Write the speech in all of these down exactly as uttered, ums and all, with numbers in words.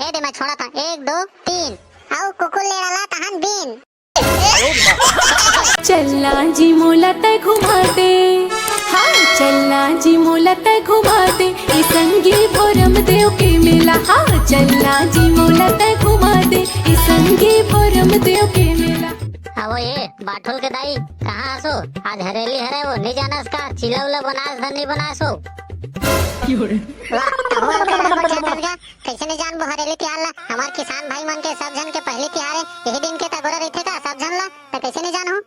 ए दे, मैं छोड़त हंव। एक, दो, तीन। अउ कुकुर लेड़ा ला तहन बीन। चलना जी मोला तै घुमा दे, हाँ, चलना जी मोला तै घुमा दे, ए संगी भोरम देव के मेला, हाँ, चलना जी मोला तै घुमा दे, ए संगी भोरम देव के मेला। अहो ए, बाठुल के दाई, कहाँ हस ओ? आज हरेली हरे ओ, नइ जानस का? चीला उला बनास धन नइ बनास ओ? वाह, तहूँ अलगे अलगे छातल का? कइसे नइ जानबो हरेली तिहार ला? हमर किसान भाई मन के सब झन के पहिली तिहार हे, यही दिन के तगोरा रहिथे का सब झन ला? त कइसे नइ जानहूँ?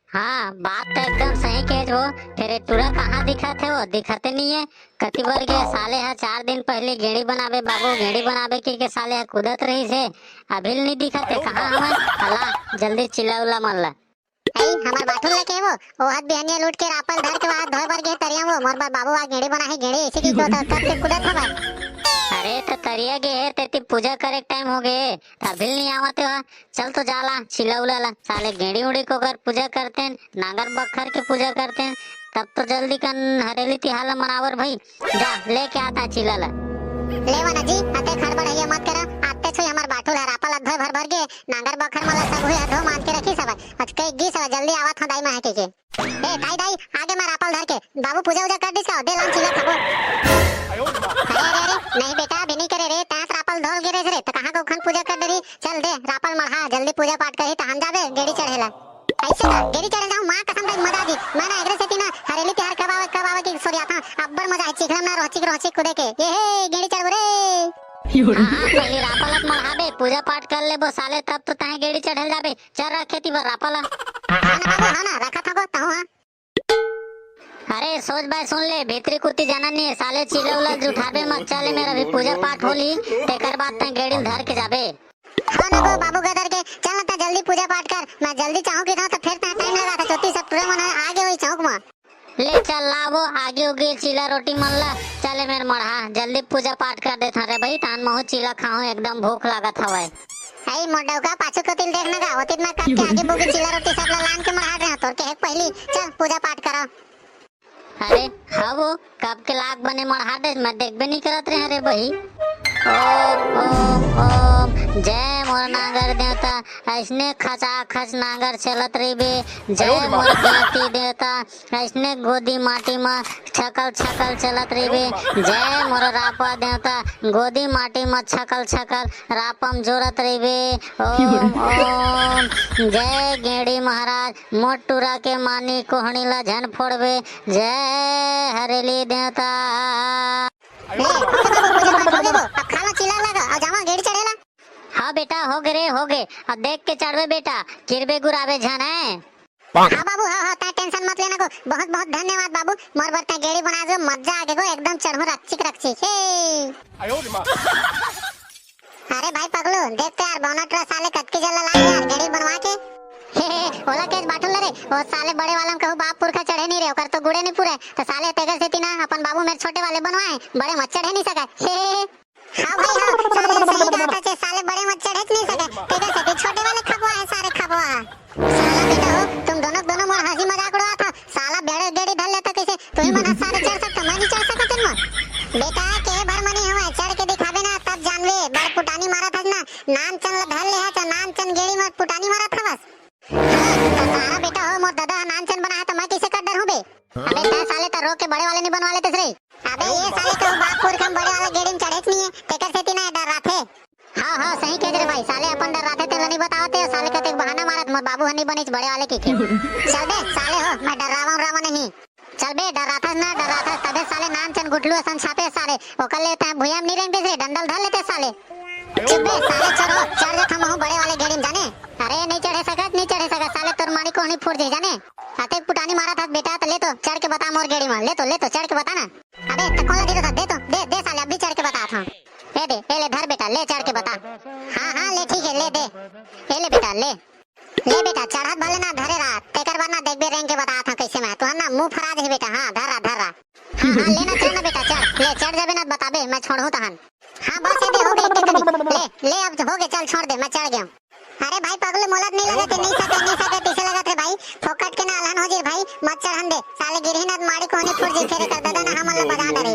हाँ, बात तो एकदम सही कहे हो। फेर ए टूरा कहाँ दिखत हे ओ? दिखते नइ हे। कति बर गे साले ह चार दिन पहिली गेड़ी बनाबे बाबू, गेड़ी बनाबे कहिके साले ह कूदत रहिस हे। अभी ले नइ दिखत हे, कहाँ हवय? अला, जल्दी चीला उला मन ला। अई, हमर बाठुल ला के वो, ओ हद बिहनिया लूट के रापल धर के वहाँ धोए बर गे तरिया वो, मोर बर बाबू आ गेड़ी बनाही, गेड़ी अइसे कहिके ओतका कब के कूदत हवय। अरे, त तरिया गे हे, तेती पूजा करे के टाइम हो गे, त अभी ले नइ आवत हे। चल तो जा ला, चीला उला ला, साले गेड़ी उड़ी के ओकर पूजा करतेन, नांगर बखर के पूजा करतेन, तब तो जल्दी कन हरेली तिहार ला मनावर भई। जा, लेके आता चीला ला। लेवा ना जी, अतेक हड़बड़हइया मत करा, आते छुई हमर बाठुल ह रापा ला धोए भर भर गे, नांगर बखर मन ला सब हुई ह धो मांज के रखिस हवय, अचकई गिस हवय, जल्दी आवत हंव दाई मैं कहिके। ए, दाई, दाई, आगे मैं रापा ल धर के, बाबू पूजा उजा कर दिस का, दे लान चीला खाबो। अरे, अरे, अरे, नहीं बेटा, अभी नइ करे रे, तैं रापल धोल गे रहिस रे, त कहाँ के उखन पूजा कर डरही, चल दे, रापल मढ़ा, जल्दी पूजा पाठ करही, तहन जाबे, गेड़ी चढ़े ला। अइसे का, गेड़ी चढ़े जाहूँ, माँ कसम दाई मजा आ जी, मैं ना एकरे सेती ना, हरेली तिहार कब आवे, कब आवे कि सोरियाथंव, अब्बड़ मजा आही, चिखला में ना रोहचिक, रोहचिक कूदे के, ये हे, गेड़ी चढ़बो रे। हाँ, हाँ, पहिली रापल ल मढ़ाबे, पूजा पाठ कर लेबो साले, तब तो तहें गेड़ी चढ़े ल जाबे, चल रख खेती बर रापल। हाँ ना बाबू, हाँ ना, रखत हंव गो, तहूँ हाँ। अरे सोच भाई सुन ले, भीतरी कुत्ती जाना नहीं है, साले चीला उला जुठाबे मत, चले मेर अभी पूजा पाठ होली, तेकर बाद तैं गेड़ी ल धर के जाबे। हाँ ना गो बाबू गदर के, चल ना तैं जल्दी पूजा पाठ कर, मैं जल्दी चाहूँ कि ना तो फिर तैं टाइम लगा था, चोती सब टूरा मन आगे हुई चौक में। ले चल लाबो, आगे उगे चीला रोटी मन ला, चले मेर मढ़ा, जल्दी पूजा पाठ कर देथन रे भाई, तहन महू चीला खाहूँ, एकदम भूख लागत हवय। अई मोर डौका पाछू कोतिल देख न गा, ओतित मैं कब के आगे बुगे चीला रोटी सब ला लान के मढ़ात रहे, तोर के हेक पहिली, चल पूजा पाठ करो। अरे, हाँ वो, कब के लाग बने मढ़ात रहे, मैं देखबे नहीं करत रहे रे बही। ओम, ओम, ओम, जय मोर नांगर देवता, अइसने खचा खच नांगर चलत रहिबे, जय मोर ज्ञाति देवता, अइसने गोदी माटी म छकल छकल चलत रहिबे। जय मोर रापा देवता, गोदी माटी म छकल छकल रापम जोरत रहिबे। ओम, ओम। जय गेड़ी महाराज, मोर टूरा के मानी कोहनी ला झन फोड़बे। जय हरेली देवता। ले, हो गे बाबू, पूजा पाठ हो गे वो। अब खा ला, चिल्ला लगा, अउ जावा गेड़ी चढ़े ला। हाँ बेटा, हो गे रे, हो गे। अब देख के चढ़बे बेटा, किरबे गुराबे झन है। हाँ बाबू, हाँ, हाँ, तैं tension मत लेना गो। बहुत, बहुत धन्यवाद बाबू, मोर बर तैं गेड़ी बना जो, मजा आ गे गो, एकदम चढ़हूँ रकचिक रकचिक। हे। अरे भाई पगलू, देख तो यार, बोनट रा साले कतकी जल्ला लाए यार, गेड़ी बनवा के। हे, हे, ओला केस बाठुल रे, वो साले बड़े वाला म कहूँ बाप पुरखा चढ़े नहीं रे, ओकर तो गुड़े नहीं पूरे, तो साले तेकर सेती ना अपन बाबू मेर छोटे वाले बनवाए, बड़े म चढ़े नहीं सके। हे, हे, हे। हाँ भाई, हाँ, साले सही कहा था, साले बड़े म चढ़े नहीं सके, तेकर सेती छोटे वाले खबवा है, सारे खबवा। साला बेटा हो, तुम दोनों, दोनों मोर हंसी मजाक उड़ावत हो। साला बड़े गेड़ी धर लेता कैसे? तुही मन ह सारे चढ़ सकता, मैं नहीं चढ़ सकता तुम। बेटा, के भर मनी हवय, चढ़ के दिखाबे ना, तब जानबे। बड़ पुटानी मारत हस ना, नान चन ल धर ले हस, नान चन गेड़ी म पुटानी मारत हवस। हाँ, त सारा बेटा हो, मोर ददा ह नान चन बना है, त मैं कैसे कर डर हूँ बे? अबे तैं साले त रोक के बड़े वाले नहीं बनवा लेते रे। अबे ये साले के बाप पुरख हम बड़े वाला गेड़ी में चढ़ेच नहीं है, तेकर सेती ना डर रहा थे। हाँ, हाँ, सही कहे रे भाई, साले अपन डर्राथे तेला नहीं बतावत हे, साले कतेक बहाना मारत, मोर बाबू ह नहीं बनिस बड़े वाले कहिके। चल बे, साले हो, मैं डर्रावा उर्रावा नहीं। चल बे, डर्राथस ना, डर्राथस, तभे साले नान चन गुठलू असन छापे साले, ओकर ले तैं भुइयां में नहीं रेंगतेस रे, डंडा ल धर लेते साले। चुप बे, साले चोर हो, चढ़ जाथंव महूं बड़े वाले गेड़ी में जाने। अरे, नहीं चढ़े सकत, नहीं चढ़े सकत, साले तोर माड़ी कोहनी फूट जाही जाने। अतेक पुटानी मारत हस बेटा, त ले तो, चढ़ के बता मोर गेड़ी में, ले तो, ले तो, चढ़ के बता ना। अबे, त कोन ला दे दो, दे तो, दे, दे साले, अभी चढ़ के बतात हंव। ए दे, ए ले धर बेटा, ले चढ़ के बता। हाँ, हाँ, ले ठीक है, ले दे। ए ले बेटा, ले। ले बेटा, चढ़त भले ना धरे रहा, तेकर बाद ना देखबे रेंग के बतात हंव कैसे मैं। तुहर ना मुंह फरा जाही बेटा, हाँ, धर रहा, धर रहा। हाँ, हाँ, ले ना, चढ़ ना बेटा, चढ़। ले, चढ़ जाबे ना बताबे, मैं छोड़हूं तहन। हाँ, बस ए दे, हो गे, ए दे, ले, ले, अब हो गे, चल छोड़ दे, मैं चढ़ गेंव। अरे भाई पगलू, मोला नहीं लगत हे, नहीं सके, नहीं सके, तइसे लगत रे भाई, फोकट के ना अलहन हो जाही भाई, मत चढ़न दे, साले गिरही ना त माड़ी कोहनी फूट जाही, फेर एकर ददा ना हमन ला बजा डरही।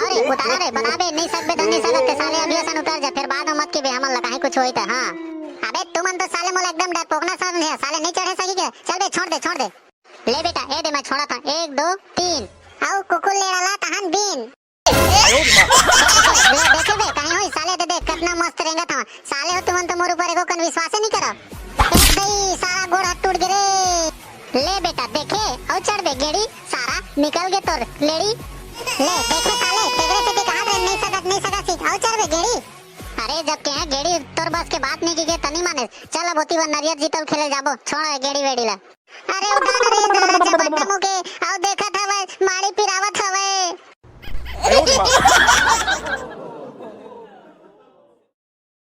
अरे उतारा रे, बता बे, नहीं सकबे त नहीं सकत हे, साले अभी असन उतर जा। फिर बाद में मत की बे, हमन ला कहीं कुछ होई त, हाँ। अबे तुमन तो साले मोला एकदम डरपोकना समझे, साले नहीं चढ़े सकी के? चल बे, छोड़ दे, छोड़ दे। ले बेटा, ए दे मैं छोड़ा था, एक, दो, तीन, अउ कुकुर लेड़ा ला तहन बीन। ले देखे बे, कहीं होई साले, दे दे, कितना मस्त रेंगत हवा। साले हो तुमन तो मोर ऊपर एको कन विश्वास नहीं करब। ए दई, सारा गोड़ हाथ टूट गे रे। ले बेटा, देखे, अउ चढ़ बे गेड़ी, सारा निकल गे तोर लेड़ी। ले देखे साले, तेरे से भी कहा रे, नहीं सकत, नहीं सकत सी, अउ चढ़ बे गेड़ी। अरे जब के हैं गेड़ी तोर बस के बात नहीं की गे तनी माने। चल अब ओती बर नरियर जीतल खेले जाबो, छोड़ ए गेड़ी वेड़ी ला। अरे उठा रे दारा जब अड्डा मुके, अउ देखत हवे, माड़ी पिरावत हवे।